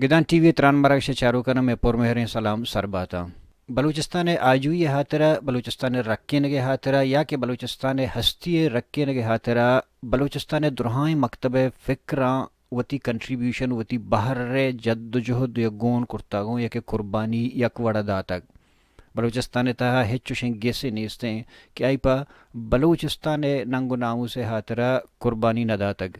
گدان T V ءِ تران مراگش ءِ چاروکاں مئے پرمہریں سلام سر باتاں۔ بلوچستان ءِ آجوئی ءِ ہاترا، بلوچستان ءِ رکینگ ءِ ہاترا یا کہ بلوچستان ءِ ہستی ءِ رکینگ ءِ ہاترا بلوچستان ءِ درہائیں مکتب ءِ فکراں وتی کنٹریبیوشن، وتی بہر ءِ جد ءُ جہد یا گون کرتگ اوں یا کہ قربانی یک وڑ ءَ داتگ۔ بلوچستان ءِ تہا ہچ چوشیں گسے نیست ایں کہ آئی پہ بلوچستان ءِ ننگ ءُ ناموس ءِ ہاترا قربانی نہ داتگ۔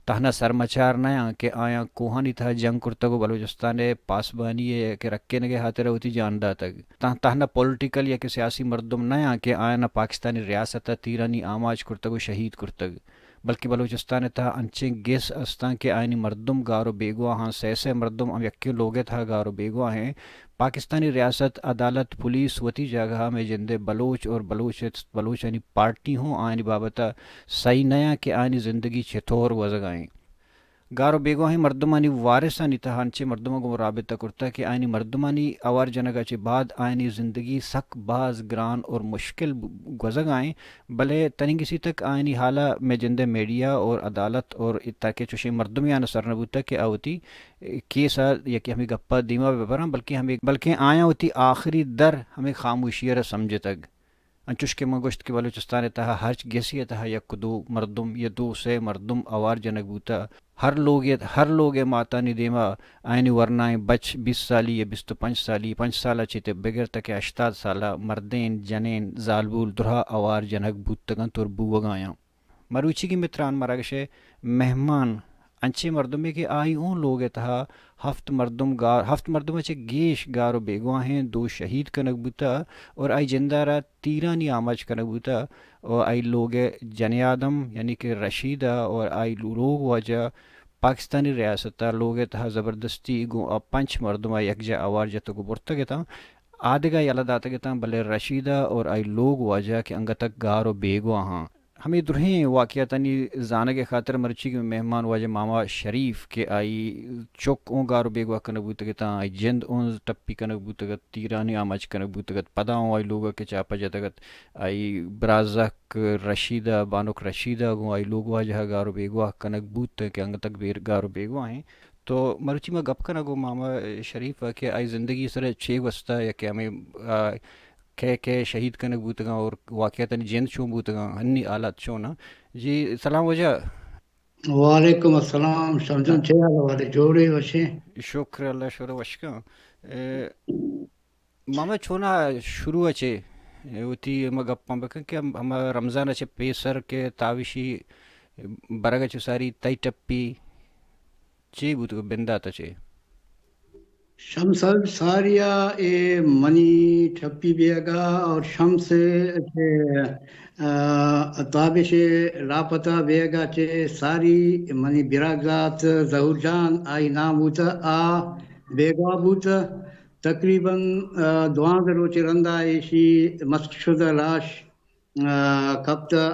تہنا سرمچار نہ آں کہ آیاں کوہانی تہا جنگ کرتگ ءُ بلوچستان ءِ پاسبانی ءِ کہ رکینگ ءِ ہاترا وتی جان داتگ۔ تاں تہنا پولیٹیکل یا کہ سیاسی مردم نہ آں کہ آیاں پاکستانی ریاست ءَ تیرانی آماچ کرتگ ءُ شہید کرتگ، بلکہ بلوچستان ءِ تہا انچیں گس استاں کہ آیانی مردم گار ءُ بیگواہ آں، سئے سئے مردم ہم یکیں لوگ ءِ تہا گار ءُ بیگواہ ایں۔ پاکستانی ریاست، عدالت، پولیس وتی جاگہ ءَ، مئے جند ءِ بلوچ اور بلوچ، بلوچانی پارٹی ہوں آیانی بابت ءَ سہی نہ آں کہ آیانی زندگی چتور گوزگ ءَ ایں۔ گار ءُ بیگواہیں مردمانی وارثانی تہا انچیں مردماں گوں رابطہ کرتگ کہ آیانی مردمانی آوار جنگ ءَ چہ بعد آیانی زندگی سک باز گران اور مشکل ب-، گوزگ ءَ ایں، بلے تنیگسی تک آیانی حال ءَ مئے جند ءِ میڈیا اور عدالت اور تاکہ چوشیں مردمے آناں سر نہ بوتگ کہ آ وتی کیس ءَ یا کہ ہمے گپ ءَ دیما بہ براں، بلکیں ہمے، بلکیں آیاں وتی آخری در ہمے خاموشی ءَ را سمجھتگ۔ انچوش کہ من گوشت کہ بلوچستان ءِ تہا ہرچ گسے ءِ تہا یک دو مردم یا دو سئے مردم آوار جنگ بوتہ، ہر لوگ ءِ، ہر لوگ ءِ ماتانی دیما آیانی ورنائیں بچ بیست سالی یا بیست ءُ پنچ سالی، پنچ سال ءَ چہ بگر تاکہ ہشتاد سال ءَ مردین، جنین، زالبول درہا آوار جنگ بوتگ انت اور بوگ ءَ آں۔ مروچیگیں متران مراگش ءِ مہمان انچیں مردمے کہ آئی اوں لوگ ءِ تہا ہفت مردم گار، ہفت مردم ءَ چہ گیش گار ءُ بیگواہیں، دو شہید کنگ بوتہ اور آئی جند ءَ را تیرانی آماچ کنگ بوتہ اور آئی لوگ ءِ جنی آدم یعنی کہ رشید ءَ اور آئی لوگ واجہ پاکستانی ریاست ءَ لوگ ءِ تہا زبردستی گوں آ پنچ مردم ءَ یکجا آوار جتگ ءُ برتگ اتاں۔ آ دگہ یلہ داتگ اتاں، بلے رشید ءَ اور آئی لوگ واجہ کہ انگتک گار ءُ بیگواہ آں۔ ہمے درہیں واقعاتانی زانگ ءِ خاطر مرچی کہ مہمان واجہ ماما شریف کہ آئی چک اوں گار ءُ بیگواہ کنگ بوتگ اتاں، آئی جند اوں ٹپی کنگ بوتگ ات، تیرانی آماچ کنگ بوتگ ات، پدا اوں آئی لوگ ءَ کہ چاپہ جتگ ات، آئی برازک رشید ءَ، بانک رشید ءَ گوں آئی لوگ واجہ ءَ گار ءُ بیگواہ کنگ بوت کہ انگتک بیر گار ءُ بیگواہ ایں۔ تو مرچی ما گپ کناں گوں ماما شریف ءَ کہ آئی زندگی سر ءَ چے گوستہ یا کہ ہمے، آ، کئے کئے شہید کنگ بوتگاں اور واقعاتانی جند چون بوتگاں، ہنی حالات چون آں۔ جی، سلام واجہ۔ وعلیکم السلام، شمجان، چے حال احوال؟ جوڑے وشے؟ شکر اللہ، شکر وشکاں۔ اے، ماما چونا شروع ءَ چے، اے، وتی ہما گپاں بکن کہ ہم، ہما رمضان ءَ چے پیسر کہ تاوشی برگ ءَ چے ساری تئی ٹپی چے بوتگ بندات ءَ چے؟ شمس صاحب، ساریا اے منی ٹپی بیگا اور شمس چے، آ، تابش لاپتہ بیگا چے ساری منی برازات ظہور جان آئی نام بوتا، آ بیگواہ بوتا۔ تقریباً، آ، دوانزہ روچے رندا ایشی مسخ شدہ لاش آ، کپتہ،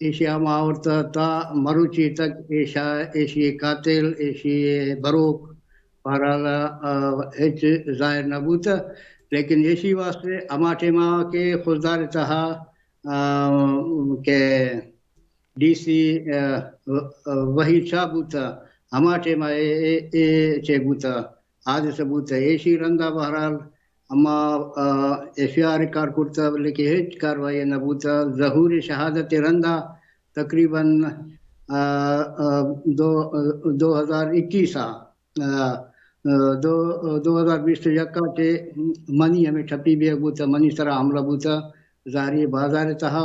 ایشی ہم آورتہ تا مروچی تک ایشا، ایشی قاتل، ایشی بروک، بہرحال، آ، ہچ ظاہر نہ بوتہ، لیکن ایشی واسطے ہما ٹائما کہ خضدار تہا، آ، کہ ڈی سی، آ، وحید شاہ بوتہ، ہما ٹائما اے، اے، اے چے بوتہ۔ حادثہ بوتہ، ایشی رندا بہرحال ہما، آ، ایف آئی آر ریکارڈ کرتہ، لیکن ہچ کاروائی نہ بوتہ۔ ظہور شہادت رندا تقریباً، آ، آ، دو، دو ہزار اکیس آ، آ، دو، دو ہزار بیست و یک آ چے منی ہمے ٹپی بیگ بوتہ، منی سرا حملہ بوتہ، زہری بازار تہا،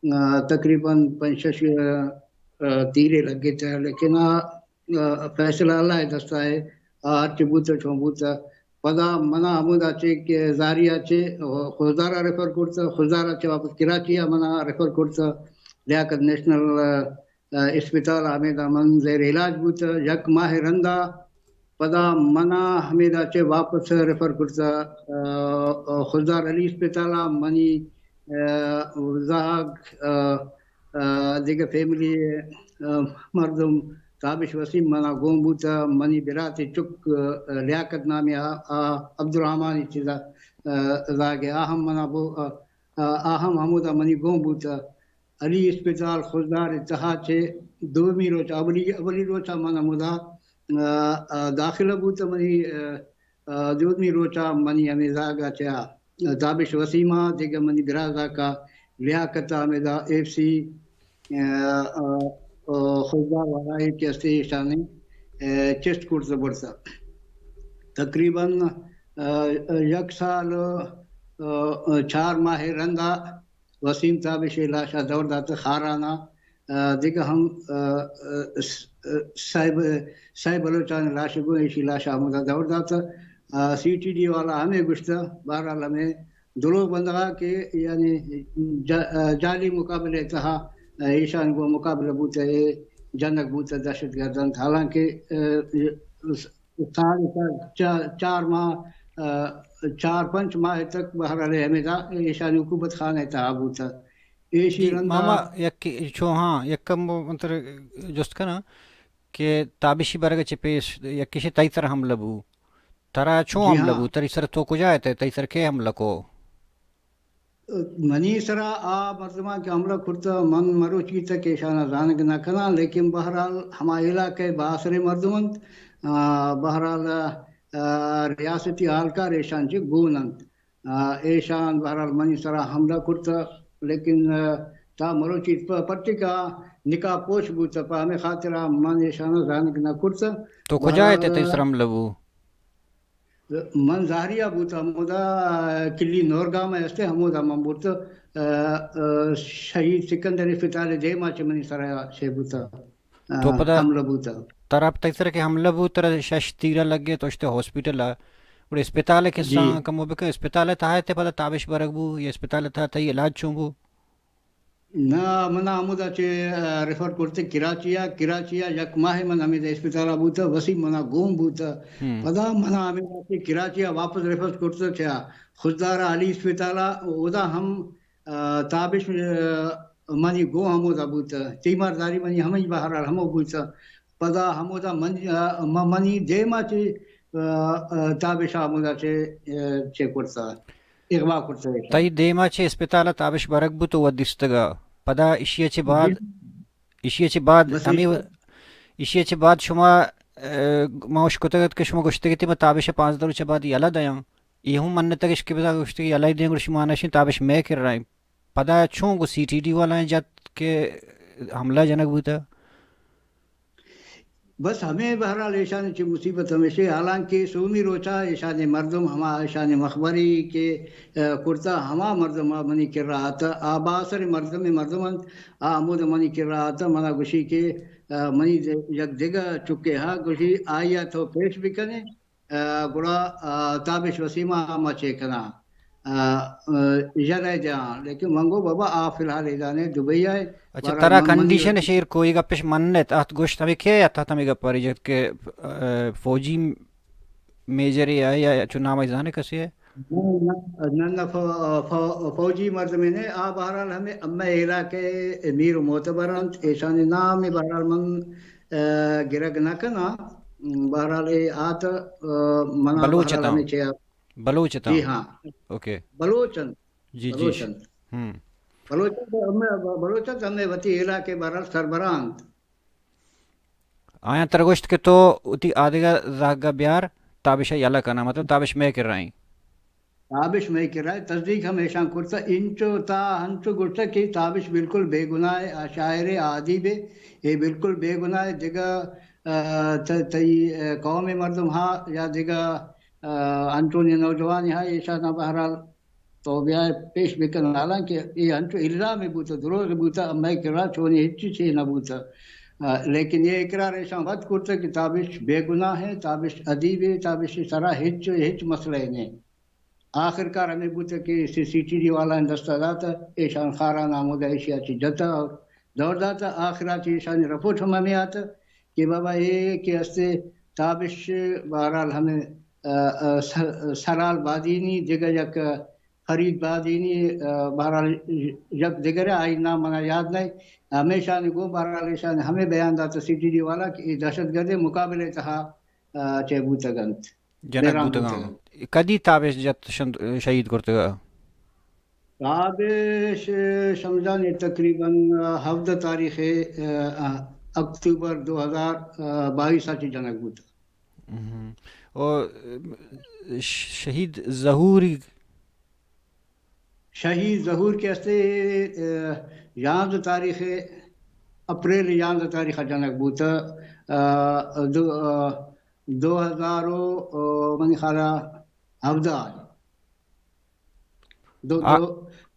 آ، تقریباً پنچ شش، آ، آ، تیرے لگتہ، لیکن آ، آ، فیصلہ اللہ ءِ دستا اے، آ، ہرچ بوتہ چون بوتہ۔ پدا منا ہمودا چے کہ زہری ءَ چے خضدار ءَ ریفر کرتہ، خضدار ءَ چے واپس کراچی ءَ منا ریفر کرتہ، لیاقت نیشنل، آ، آ، اسپتال ءَ ہمیدا من زیر علاج بوتہ۔ یک ماہ رندا پدا منا ہمیدا چے واپس ریفر کرتہ، آ، آ، خضدار علی اسپتال ءَ منی، آ، زہگ، آ، آ، دگہ فیملی، آ، مردم تابش وسیم منا گون بوتہ، منی براتے چک، آ، لیاقت نامی آ، آ، عبدالرحمن چیزا، آ، زاگے آ ہم منا بو-، آ، آ، آ ہم ہمودا منی گون بوتہ۔ علی اسپتال خضدار تہا چے دومی روچ، اولی، اولی روچا من ہمودا ء، ء، داخلہ بوت منی، ء، ء، دومی روچا منی ہمے زاگا چہ تابش وسیما، دگہ منی برازاکا لیاقت احمد ایف سی، ء، ء، ء، خضدار والا کہ استے ایشانی، ء، چست کرت برتا۔ تقریباً، ء، ء، یک سال، ء، ء، چار ماہ رندا وسیم تابش لاشا دور دات خارانا۔ ء، دگہ ہم، ء، ء، س-، ء، صاحب، صاحب بلوچانی لاش گوں ایشی لاش ہمودا دور دات۔ ء، سی ٹی ڈی والا ہمیں گوشت، بہرحال ہمیں دروغ بندغا کہ یعنی جا-، ء، جعلی مقابلے تہا، ء، ایشان گوں مقابلہ بوت، اے جنگ بوت دہشت گردنت، حالانکہ، ء، سال چا-، چار ماہ، ء، چار پنچ ماہ تک بہرحال ہمیدا ایشانی حکومت خانہ تہا بوت۔ ایشی جی، رندا ماما، یک چو ہاں، یک کم من تر جست کناں کہ تابشی برگ چہ پیش یک کشے تئی سر حملہ بو۔ ترا چون جی حملہ ہاں۔ بو؟ تری سر تو کجا ات؟ تئی سر کے حملہ کو؟ منی سرا آ مردماں کہ حملہ کرتا، من مروچی تک ایشانا زانگ نہ کناں، لیکن بہرحال ہما علاقہ ء بااثریں مردم انت۔ آ، بہرحال، آ، ریاستی اہلکار ایشان چہ گون انت۔ آ، ایشان بہرحال منی سرا حملہ کرتا، لیکن، آ، تا مروچی پ-، پٹکا نقاب پوش بوتا، پہ ہمیں خاطرا من ایشانا زانگ نہ کرتا۔ تو کجا بہرحال، ات تئی سر حملہ بو؟ من زہریا بوت، ہمودا کلی نورگام ء است، ہمودا من برت، ء، ء، شہید سکندر اسپتال ء دیما چہ منی سرا چے بوت، ء، تو پدا حملہ بوت۔ ترا تئی سر کہ حملہ بوت، ترا شش تیرہ لگے، تو اشتے ہاسپٹل ء۔ گڑا اسپتال ء جی۔ قصہ کمو بکن، اسپتال ء تہا تے پدا تابش برگ بو، یا اسپتال ء تہا تئی علاج چون بو؟ نہ، منا ہمودا چہ، ء، ریفر کرتے کراچی ء، کراچی ء یک ماہ من ہمے اسپتال ء بوتا، وسیم منا گون بوتا۔ ہم۔ پدا منا ہمے واسطے کراچی ء واپس ریفر کرتے چہ خضدار علی اسپتال ء، اودا ہم، ء، تابش، ء، منی گون ہمودا بوتا۔ تیمارداری منی ہمے بہرحال ہمو بوتا۔ پدا ہمودا من، ء، م-، منی دیما چہ، ء، ء، تابش ہمودا چہ، ء، چہ کرتا۔ اغوا کرتگ۔ تئی دیما چہ اسپتال ء تابش برگ بوت و دیستگ ء۔ پدا ایشی ء چہ بعد، جی۔ ایشی ء چہ بعد بس ہمے ایش- و-، ایشی ء چہ بعد شما، ء، ما اشکتگ ات کہ شما گوشتگ ات ما تابش ء پانزدہ روچ ء بعد یلہ دیاں۔ اے ہم منتگ اش کہ بزاں گوشتگ یلہ دیں گڑا شما نشیں تابش مئے کرا ایں۔ پدا چون گوں سی ٹی ڈی والائیں جت کہ حملہ جنگ بوتگ؟ بس ہمے بہرحال ایشانی چہ مصیبت ہمیشے، حالانکہ سومی روچا ایشانی مردم ہما ایشانی مخبری کہ، ء، کرتا ہما مردم آ منی کرا آتا، آ بااثر مردم مردم انت، آ ہمود منی کرا آتا، منا گوشی کہ، ء، منی د-، یک دگہ چکے ہا گوشی آئی ء تو پیش بکنے، ء، گڑا، ء، تابش وسیم ء ما چے کناں؟ ء، ء، یلہ دیاں، لیکن من گو بابا آ فی الحال ادا نے دبئی ء۔ اچھا، بہرحال ترا من منی کنڈیشن شیر کوئی گپش منت ات گوشت ہمیں کے ات ات ہمیں گپ ری جت کہ، ء، فوجی میجر ء یا، یا چو نام ء زانے کسے ء؟ نہ، نہ، نہ، ف-، ف-، فوجی مردمے نے، آ بہرحال ہمیں امہ علاقہ میر و معتبر انت، ایشانی نام بہرحال من، ء، گرگ نہ کناں، بہرحال اے آت، ء، منا بلوچ بہرحال اتاں۔ ہمیں چیا۔ بلوچ اتاں۔ جی ہاں۔ اوکے۔ بلوچ انت۔ جی، جی۔ بلوچ انت۔ ہم۔ بلوچ انت، ہمیں، بلوچ انت، ہمیں وتی علاقہ بہرحال سربراہ انت۔ آیاں ترا گوشت کہ تو وتی آدگہ زہگ ء بیار، تابش ء یلہ کناں، مطلب تابش مئے کرا ایں۔ تابش مئے کرا ایں، تصدیق ہم ایشاں کرتا، انچو تا انچو گوشتا کہ تابش بالکل بے گناہ ء، آ شاعر ء، آ ادیب ء، اے بالکل بے گناہ ء، دگہ، ء، ت-، تئی، ء، قوم ء مردم ہا یا دگہ، ء، انچونی نوجوان ہا ایشاں بہرحال تو بیا پیش بکن، حالانکہ اے انچو الزامے بوتہ، دروغے بوتہ، مئے کرا چونیں ہچ چیزے نہ بوتہ۔ آ، لیکن اے اقرار ایشاں وت کرتہ کہ تابش بے گناہ ایں، تابش ادیبے، تابش سرا ہچ، ہچ مسئلہ ئے نیں۔ آخرکار ہمے بوتہ کہ سی سی ٹی ڈی والایاں دستا داتہ، ایشاں خارانا ہمودا ایشیا چہ جتہ اور دور داتہ۔ آخرا چہ ایشانی رپورٹ ہم ہمے آتہ کہ بابا اے کہ استے تابش بہرحال ہمے، آ، آ، س-، سرحال بادینی دگہ یک فرید بادینی، آ، بہرحال یک دگرے، آئی نام منا یاد نئے۔ ہمیشانی گوں بہرحال ایشانی ہمے بیان داتہ سی ٹی ڈی والا کہ اے دہشت گردے مقابلے تہا، آ، چے بوتگ انت، جنگ بیران بوتگ بوتگ انت۔ کدی تابش جت شند-، شہید کرتگ؟ تابش شمجانی تقریباً ہبدہ تاریخ، آ، آ، اکتوبر دو ہزار بائیس ءَ چہ جنگ بوتگ۔ او شہید ظہور؟ شہید ظہور کہ استے، یانزدہ تاریخ اپریل، یانزدہ تاریخ ءَ جنگ بوتگ، دو ہزار و منی خیال ءَ ہبدہ۔ دو دو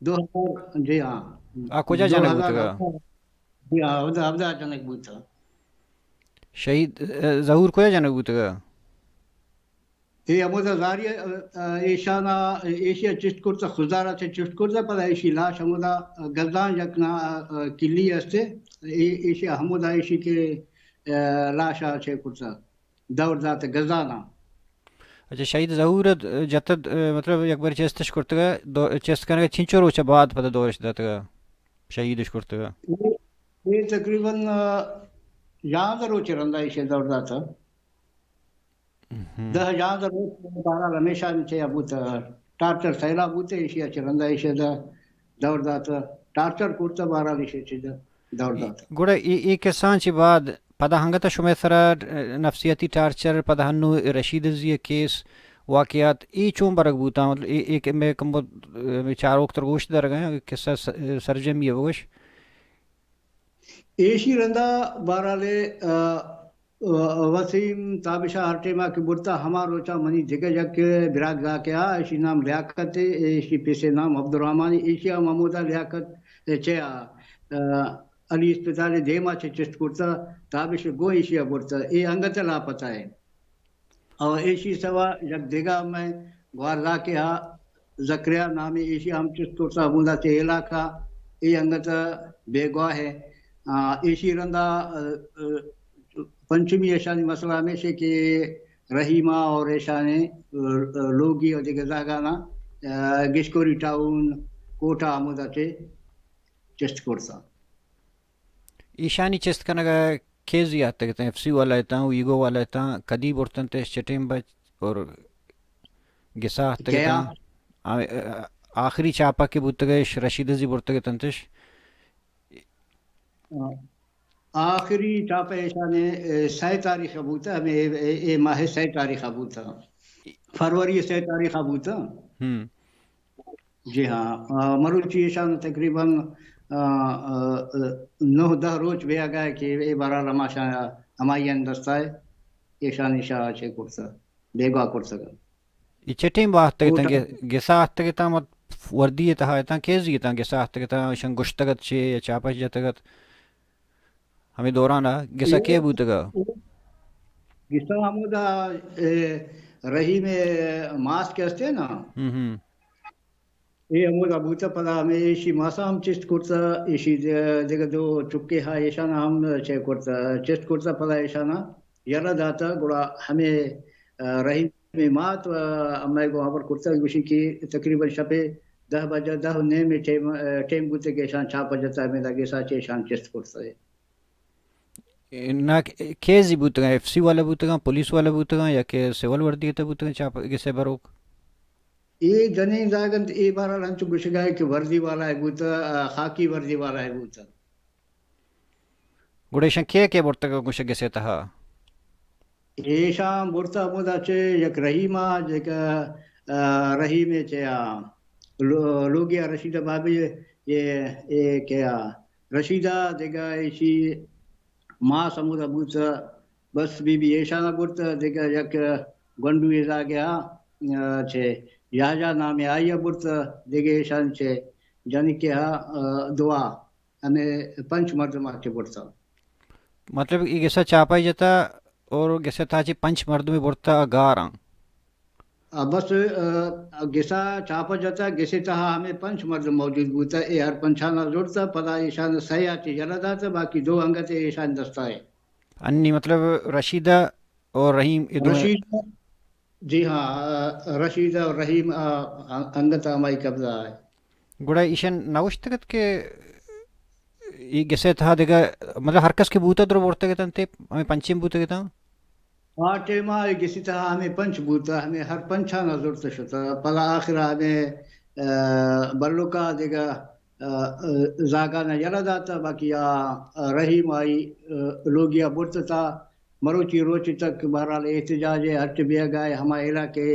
دو ہزار، جی ہاں۔ آ کجا جنگ بوتگ؟ جی ہاں، ہبدہ، ہبدہ جنگ بوتگ۔ شہید ظہور کجا جنگ بوتگ؟ اے ہمودا زاری، ایشانا، ایشیا چست کرتا، خضدارا چہ چست کرتا، پدا ایشی لاش ہمودا گزان یک نا کلی استے، ایشیا ہمودا ایشی کہ لاشا چہ کرتا، دور داتا گزانا۔ اچھا، شہید ظہور جتد، مطلب یک بار چستش کرتگا، چست کنگا چنچو روچا بعد پدا دورش داتگا، شہیدش کرتگا؟ اے تقریباً یازدہ روچ رندا ایشی دور داتا۔ دہ یازدہ روچ بہرحال ہمیشانی چیا بوت، ٹارچر سیلا بوت، ایشیا چہ رندا ایشی دا دور دات، ٹارچر کرتا، بہرحال ایشی چہ دا دور دات۔ گڑا اے، اے کسان چہ بعد پدا ہنگتا شمئے سرا نفسیاتی ٹارچر، پدا ہنو رشید ازی کیس، واقعات، اے چون برگ بوتا؟ مطلب اے، اے کہ میں کم، چاروک تر گوش درگا، قصہ سرجمی بگوش۔ ایشی رندا بہرحال، وسیم تابشاہ ہر ٹیما کہ برتا، ہما روچا منی دگہ یک براگ زاکے آ، ایشی نام لیاقت، ایشی پیسے نام عبدالرحمن، ایشی ہم ہمودا لیاقت چیا علی اسپتال دیما چہ چست کرتا، تابش گوں ایشیا برتا، اے انگت لاپتہ ہے۔ او ایشی سوا یک دگہ مئے گوارزاکے ہا، زکریا نامی، ایشی ہم چست کرتا ہمودا چہ علاقہ، اے انگت بیگواہ ہے۔ ایشی رندا پنچمی ایشانی مسئلہ ہمیشہ کہ رحیمہ اور ایشانی لوگی اور دگہ زاگانا گشکوری ٹاؤن، کوٹا ہمودا چہ چست کرتا۔ ایشانی چست کنگا کیزی آتگ اتاں، ایف سی والا اتاں، ویگو والا اتاں، کدی برتنت، چٹیں بچ اور گسا آتگ اتاں۔ آخری چاپا کہ بوتگش رشید ازی برتگ اتنتش۔ آخری چاپا ایشانے سئے تاریخ بوتا، ہمیں اے ماہ سئے تاریخ بوتا، فروری سئے تاریخ بوتا۔ جی ہاں، مروچی ایشان تقریباً نہ دہ روچ بیاگا کہ اے بارا رماشا ہمائی دستا ہے، ایشان ایشا چے کرتا، بیگواہ کرتگا۔ اے چٹیں باہتگ اتاں، گسا آتگ اتاں، مت وردی تہا اتاں، کیزی اتاں، گسا آتگ اتاں، ایشان گشتگت چے یا چاپش جتگت؟ ہمیں دورانا گسا کے بوتگا؟ گسا ہمودا رحیم ماس کے ہستے نا، اے ہمودا بوتا، پدا ہمیں ایشی ماسا ہم چست کرتا، ایشی دگہ دو چکے ہا ایشانا ہم چے کرتا، چست کرتا، پدا ایشانا یلہ داتا، گڑا ہمیں رحیم مات ہمیں گو ہبر کرتا، گوشی کہ تقریباً شپے دہ بجہ، دہ و نیمے ٹیم، ٹیم بوتے کہ ایشان چاپا جتا، ہمیں دا گسا چے ایشان چست کرتا۔ نہ، کیزی بوتگاں، ایف سی والا بوتگاں، پولیس والا بوتگاں یا کہ سول وردی تا بوتگاں، چاپ گسے بروک؟ اے جنین زاگنت، اے بارا انچو گشگائے کہ وردی والا ہے بوتا، خاکی وردی والا ہے بوتا۔ گڑا ایشاں کے کے برتگ گوش گسے تہا؟ ایشاں برتا ہمودا چہ یک رحیما، دگہ رحیمے چہ لوگیا رشیدہ بابی، اے، اے کہ رشیدہ، دگہ ایشی ماس ہمودا بوت، بس بی بی ایشانا برت، دگہ یک گونڈوے زاگے آ، چہ یحییٰ نامے آئیا برت، دگہ ایشان چہ جنکے آ، دعا، ہمے پنچ مردم آ چہ برتا۔ مطلب اے گسا چاپائی جتا اور گسا تہا چہ پنچ مردمے برتا گاراں۔ آ، بس، آ، گسا چاپا جتا، گسے تہا ہمے پنچ مردم موجود بوتا، اے ہر پنچانا زرتا، پدا ایشان سئے آ چہ یلہ داتا، باقی دو انگت ایشان دستا ہے۔ انی مطلب رشیدہ اور رحیم اے دوئیں؟ رشیدہ، جی ہاں، آ، رشیدہ اور رحیم، آ، انگت ہمائی قبضہ ہے۔ گڑا ایشان نوشتگت کہ اے گسے تہا دگہ، مطلب ہر کس کہ بوتا درو برتگتنت، ہمے پنچیں بوتگتاں؟ آ ٹیما اے گسی تہا ہمے پنچ بوتا، ہمے ہر پنچانا زرت شتا۔ پدا آخرا ہمے، آ، بلوکا دگہ، زاگان یلہ داتہ، باقی آ رحیم آئی لوگیا برتہ تا۔ مروچی روچ تک بہرحال احتجاج ء ہرچ بیگا ء ہما علاقے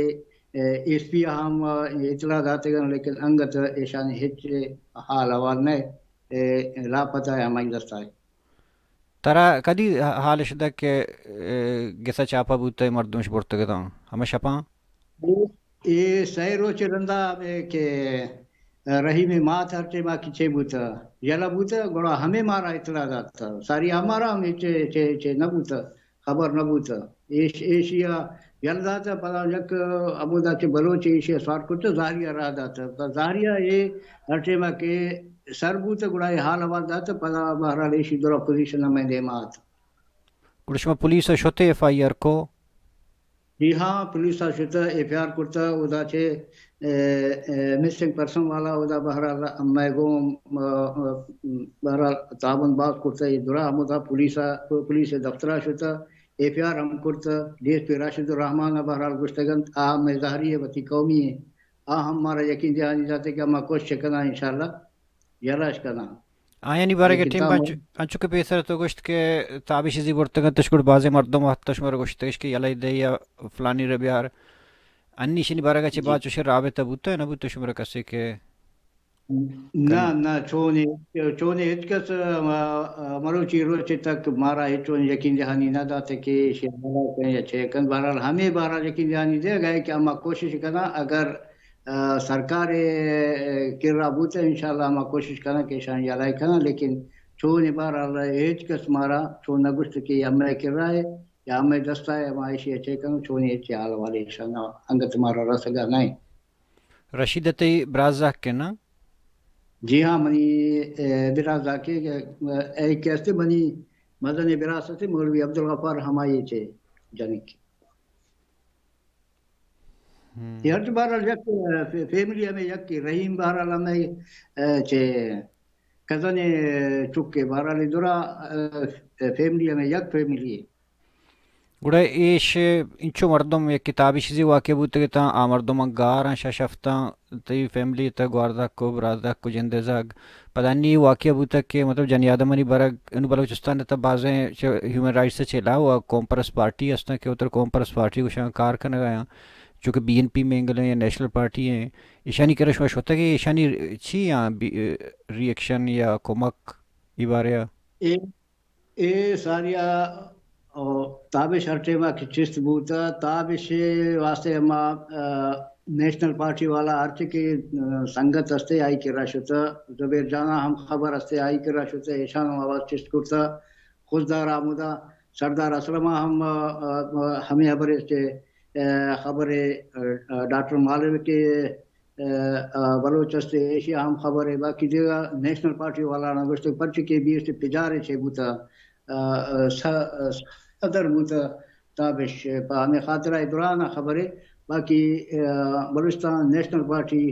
ایس پی ہم اطلاع داتگن، لیکن انگت ایشانی ہچ حال احوال نہ، لاپتہ ء ہمائی دستا ء۔ ترا کدی حالش دگ کہ گسا چاپا بوتہ، مردمش برتگ اتاں ہمے شپاں؟ اے سئے روچ رندا ہمے کہ رحیم ء مات ہر ٹائما کہ چے بوتہ، یلہ بوتہ، گڑا ہمے مارا اطلاع داتہ۔ ساری ہمارا ہم چے، چے، چے نہ بوتہ، خبر نہ بوتہ۔ ایش، ایشیا یل داتہ، پدا یک ہمودا چہ بلوچ ایشیا سوار کرتہ، زہریا راہ داتہ۔ پدا زہریا اے ہر ٹائما کہ سر بوتہ، گڑا اے حال احوال داتہ، پدا بہرحال ایشی درا پوزیشن ہمے دیما آتہ۔ گڑا شما پولیس ء شت ء ایف آئی آر کو؟ جی ہاں، پولیس ء شت ء ایف آئی آر کرتہ، اودا چہ، اے، اے، مسنگ پرسن والا اودا بہرحال مئے گوں، م-، م-، بہرحال تعاون باز کرتہ، اے درا ہمودا پولیس ء، پولیس ء دفتر ء شت ء ایف آئی آر ہم کرتہ، ڈی ایس پی راشد الرحمان ء بہرحال گوشتگ انت، آ مئے زہری ء وتی قومی ء، آ ہم مارا یقین دہانی داتہ کہ ما کوشش کناں انشاءاللہ۔ یلہ اش کناں۔ آیانی بارگ ء لیکن ٹیم تاں انچو، انچو کہ پیسر تو گوشت کہ تابش زی برتگ انت، اش گڑ بازیں مردم وقت شمارا گوشتگش کہ یلہ دے یا فلانی را بیار۔ انی شنی بارگ ء چہ جی۔ بعد چوشیں رابطہ بوتہ نہ بوتہ شمارا کسے کہ نہ، نہ، چونے، چونے ہچ کس، آ، آ، مروچی روچ تک مارا ہچ چون یقین دہانی نہ داتہ کہ شے ملاک یا چے کن۔ بہرحال ہمے بہرحال یقین دہانی دے گئے کہ اما کوشش کناں اگر آ، سرکار ء کرا بوتہ، انشاءاللہ ما کوشش کناں کہ ایشاں یلہ کناں، لیکن چون بہرحال ہچ کس مارا چون نہ گوشت کہ ہمے کرا ء یا ہمے دستا ء ما ایشی ء چے کناں، چونی ہچ حال والے ایشاں انگت مارا رسگا نہ۔ رشید ء تئی برازاک کہ نا؟ جی ہاں، منی، اے، برازاک ء، اے، کہ است منی مزن براس است مولوی عبدالغفار ہمائی چے جنک۔ ہم۔ اے ہرچ بہرحال یک، اے، فے-، فیملی ہمے یک کہ رحیم بہرحال ہمے، اے، چے کزن چکے بہرحال درا، اے، فیملی ہمے یک فیملی۔ گڑا ایش انچو مردم یک کتابی چیزی واقع بوتگ اتاں، آ مردم گاراں شش ہفتاں تئی فیملی تہ گواردک و برازدک و جند ء زھگ۔ پدا نی واقعہ بوتگ کہ مطلب جنی آدمانی برگ انوں بلوچستان ء تہ بازیں چہ ہیومن رائٹس ء چہ علاوہ قوم پرست پارٹی ہستاں کہ اتر قوم پرست پارٹی گوشاں کار کنگ ء آیاں، چونکہ بی این پی مینگل ایں یا نیشنل پارٹی ایں، ایشانی کرا شما شتگ ئے، ایشانی چی آں بی-، ری ایکشن یا کمک ای بارے ء؟ اے اے ساریا، او، تابش ہر ٹائما کہ چست بوتا، تابش واسطے ہما، آ، نیشنل پارٹی والا ہرچی کہ، آ، سنگت ہستے، آئی کرا شتا، زبیر جانا ہم خبر ہستے، آئی کرا شتا، ایشان ہم آواز چست کرتا، خضدار آمودا، سردار اسلم ہم، آ، آ، ہمیں خبر استے، آ، خبر، آ، آ، ڈاکٹر مالوی کے ء، ء، بلوچ است، ایشی ء ہم خبر ء، باقی دگہ نیشنل پارٹی والا نہ گوشت، پرچہ کہ بی ایس پی پجار ء چہ بوتا، ء، ء، س-، ء، صدر بوتا، تابش پہ ہمیں خاطر ء دوران ء خبر ء، باقی، ء، بلوچستان نیشنل پارٹی،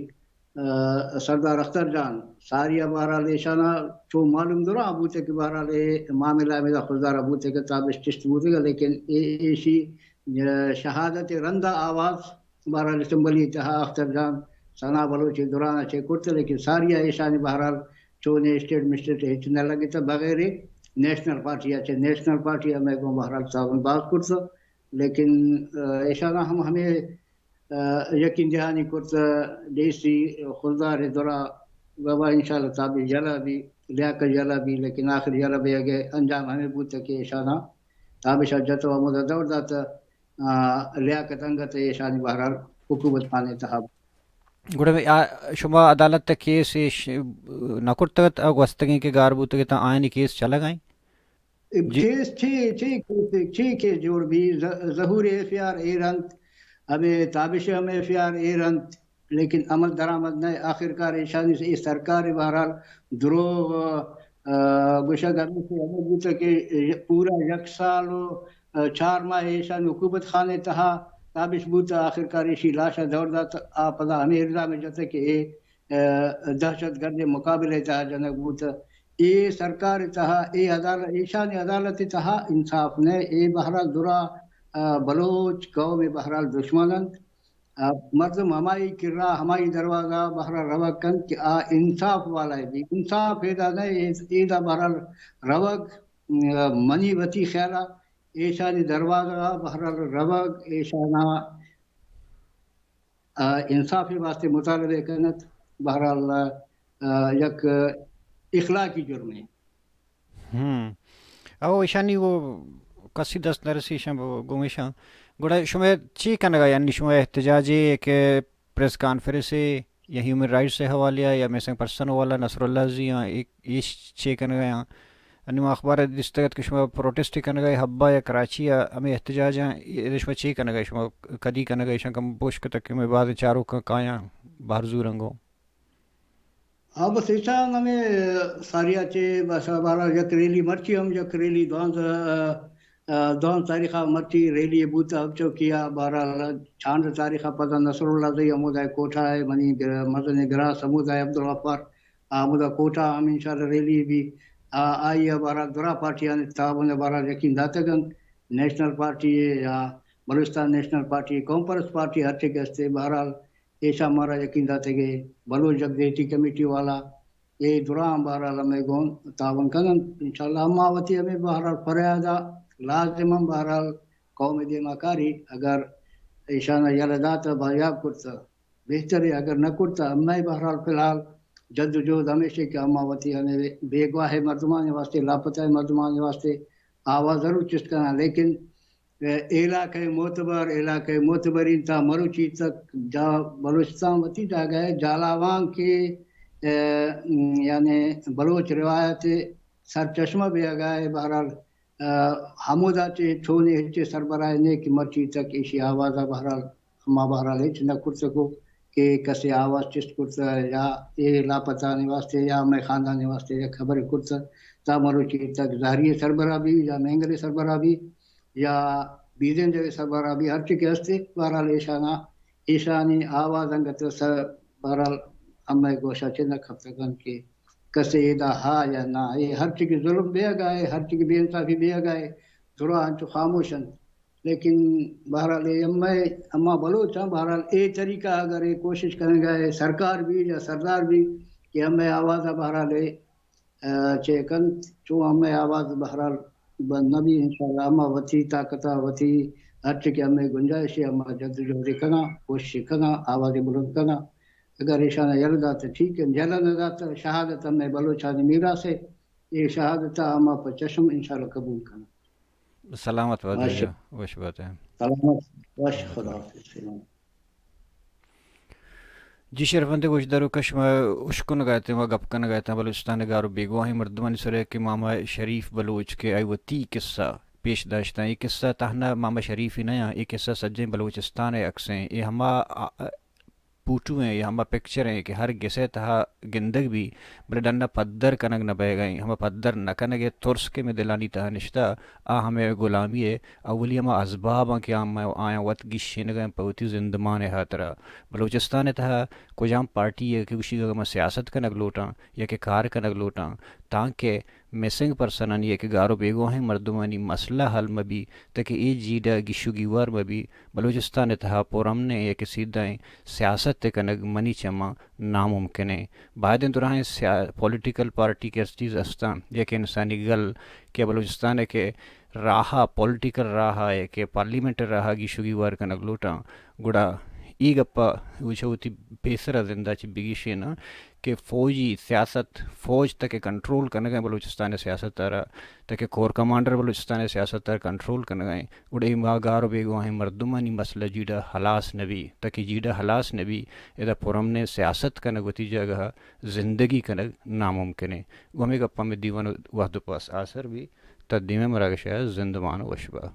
ء، سردار اختر جان ساری ء بہرحال ایشان ء چو معلوم دوران بوتے کہ بہرحال اے معاملہ ہمیں خضدار بوتے کہ تابش چست بوتے، لیکن اے، ایشی، ء، شہادت رندا آواز بہرحال اسمبلی تہا اختر جان ثنا بلوچ ء دوران ء چے کرت، لیکن ساری ء ایشانی بہرحال چونے اسٹیٹ مسٹیٹ ہچ نہ لگتہ، بغیر نیشنل پارٹی ء چہ، نیشنل پارٹی ء مئے گوں بہرحال تعاون باز کرت، لیکن، آ، ایشانا ہم ہمے، آ، یقین دہانی کرت، ڈی سی خضدار ء درا بابا انشاءاللہ تابش یلہ بی، لیاقت یلہ بی، لیکن آخر یلہ بیگ ء انجام ہمے بوت کہ ایشانا تابش ء جت و ہمودا دور دات۔ آ، لیاقت انگت ایشانی بہرحال حکومت خانے تہا۔ گڑا آ، شما عدالت ء کیس ایش نہ کرتگ ات، آ گوستگیں کہ گار بوتگ ات، آیانی کیس چلگ ء انت؟ جی۔ کیس چی، چی کیس، چی کیس جوڑ بی؟ ز-، ظہور ایف آئی آر ایر انت، ہمیں تابش ہم ایف آئی آر ایر انت، لیکن عمل درآمد نہ۔ آخرکار ایشانی سے سرکار بہرحال دروغ، آ، گوشگ ہمیشہ ہمیں بوتا کہ پورا یک سال و، آ، چار ماہ ایشان حکومت خانے تہا تابش بوتا، آخرکار ایشی لاشا دور دات، آ پدا ہمیں الزام جتا کہ اے، آ، دہشت گرد مقابلے تہا جنگ بوتا۔ اے سرکار تہا، اے عدالت، ایشان عدالت تہا انصاف نہ، اے بہرحال درا، آ، بلوچ قوم بہرحال دشمن انت۔ آ، مردم ہمائی کرا، ہمائی دروازہ بہرحال روگ کنت کہ آ انصاف والا بی۔ انصاف ایدا نہ، اے-، ایدا بہرحال روگ، م-، منی وتی خیالا ایشانی دروازہ بہرحال روگ، ایشانا، آ، انصافی واسطے مطالبہ کنت، بہرحال، آ، یک اخلاقی جرمے۔ ہم۔ او ایشانی وہ کسی دست نرسی، ایشاں گوں ایشاں۔ گڑا شما چی کنگا، یعنی شما احتجاجے کہ پریس کانفرنسے یا ہیومن رائٹس حوالے یا مسنگ پرسن والا نصر اللہ زی آں، ایش چی کنگا آں؟ انی ما اخبار دیستگ ات کہ شما پروٹسٹ کنگا حبا یا کراچی ءَ ہمیں احتجاج آں، اے شما چی کنگا، شما کدی کنگا، ایشاں کم پوش کتگ کہ میں بعد چاروکاں کایاں بہر زورنگو۔ ہاں، بس ایشان ہمیں ساریا چے، بس بارا یک ریلی مرچی ہم، یک ریلی دوانزدہ، آ، دوانزدہ تاریخ مرچی ریلی بوتا ہب چوکی آ، بارا چاند تاریخ پدا نصر اللہ زئی ہمودا کوٹا ہے، منی گر-، مزن گراس ہمودا عبدالغفار، آ، ہمودا کوٹا ہم انشاءاللہ ریلی بی، آ، آئی بارا درا پارٹیاں تعاون بارا یقین داتگن، نیشنل پارٹی ہے یا بلوچستان نیشنل پارٹی، قوم پرست پارٹی ہر چے کہ ہستے، بہرحال ایشاں مارا یقین داتگ ء بلوچ یکجہتی کمیٹی والا اے دراہ ہم بہرحال ہمے گون تعاون کن انت۔ انشاءاللہ ہما وتی ہمے بہرحال فریاد ء لازم ہم بہرحال قوم ء دیما کاری، اگر ایشان ء یلہ دات ء باریاب کرت بہتر ء، اگر نہ کرت ہمے بہرحال فی الحال جد و جہد ہمیش کہ ہما وتی ہمے بیگواہ مردمانی واسطے، لاپتہ مردمانی واسطے آواز ضرور چست کناں، لیکن علاقہ معتبر، علاقہ معتبرین تا مروچی تک جا بلوچستان وتی جاگہ ہے، جالاوان کے، اے، یعنی بلوچ روایت سرچشمہ بیگا ہے۔ بہرحال، اے، ہمودا چے چونے ہچے سربراہ نے کہ مرچی تک ایشی آوازا بہرحال، ہما بہرحال ہچ نہ کرتکو کہ کسے آواز چست کرتا یا اے لاپتانی واسطے یا مئے خاندانی واسطے یا خبر کرتا تا مروچی تک زہری سربراہ بھی یا مینگل سربراہ بھی یا بیدیں جگہ سربراہ بھی ہرچی کہ ہستے، بہرحال ایشانا، ایشانی آواز انگت سر، بہرحال ہمے گوشا چہ نہ کپتگن کہ کسے ادا ہا یا نہ، اے ہرچی کہ ظلم بیگا ہے، ہرچی کہ بے انصافی بیگا ہے، درا انچو خاموش انت۔ لیکن بہرحال اے ہمے، ہما بلوچ ہیں، بہرحال اے طریقہ اگر اے کوشش کنگا ہے، سرکار بھی یا سردار بھی کہ ہمے آواز بہرحال اے چے کنت، چو ہمے آواز بہرحال بند نہ بی، انشاءاللہ ہما وتی طاقت ء وتی ہرچی کہ ہمے گنجائش ہے، ہما جد و جہد کناں، کوشش کناں، آواز بلند کناں۔ اگر ایشان یلہ دات ٹھیک ہے، یلہ نہ دات شہادت ہمے بلوچانی میراث ہے، اے شہادت ہما پہ چشم انشاءاللہ قبول کناں۔ سلامت بات۔ وش بات ہے۔ سلامت، وش، خدا حافظ۔ جی شرفمند گوشداروکاں، شما اشکنگا اتیں و گپ کنگا اتیں بلوچستان گار و بیگواہیں مردمانی سرا کہ ماما شریف بلوچ کہ آئی وتی قصہ پیش داشتاں۔ اے قصہ تہنا ماما شریف ہی نہ آں، اے قصہ سجیں بلوچستان ء عکس ایں۔ اے ہما آ-، آ-، پوٹو ایں، اے ہما پکچر ایں کہ ہر گس ء تہا گندگ بی، بلے ڈن ء پدر کنگ نہ بئیگ ء ایں۔ ہما پدر نہ کنگ ء ترس کہ مئے دلانی تہا نشتہ، آ ہمے غلامی ء اولی ہما ازباب آں کہ آ مئے، آیاں وت گیشینگ ء پہ وتی زندمان ء ہاترا۔ بلوچستان ء تہا کجام پارٹی ء کہ گوشیگ ء من سیاست کنگ لوٹاں یا کہ کار کنگ لوٹاں تانکہ مسنگ پرسنانی ء کہ گار و بیگواہیں مردمانی مسئلہ حل مہ بی، تاکہ اے جیڑہ گیش و گیوار مہ بی، بلوچستان ء تہا پرامنیں یا کہ سیدھائیں سیاست ء کنگ منی چماں ناممکن ایں۔ باید انت دراہیں سیا-، پولیٹیکل پارٹی کہ ہر چیز استاں، یک انسانی گل کہ بلوچستان ء کہ راہ ء، پولیٹیکل راہ ء کہ پارلیمنٹ ء راہ ء گیش و گیوار کنگ لوٹاں، گڑا اے گپ ء چہ وتی پیسر ء زند ء چہ بگیشیناں کہ فوجی سیاست، فوج تک ء کنٹرول کنگ ء بلوچستان ء سیاست ء را، تک ء کور کمانڈر بلوچستان ء سیاست ء را کنٹرول کنگ ء ایں۔ گڑا اے ما گار و بیگواہیں مردمانی مسئلہ جیڑہ ہلاس نہ بی، تاکہ جیڑہ ہلاس نہ بی، ادا پرامنیں سیاست کنگ وتی جاگہ ء زندگی کنگ ناممکن ایں۔ گوں ہمے گپاں مئے دیوان ء وہد و پاس آسر بی، تا دیمے مراگش ء زندمان و وش با۔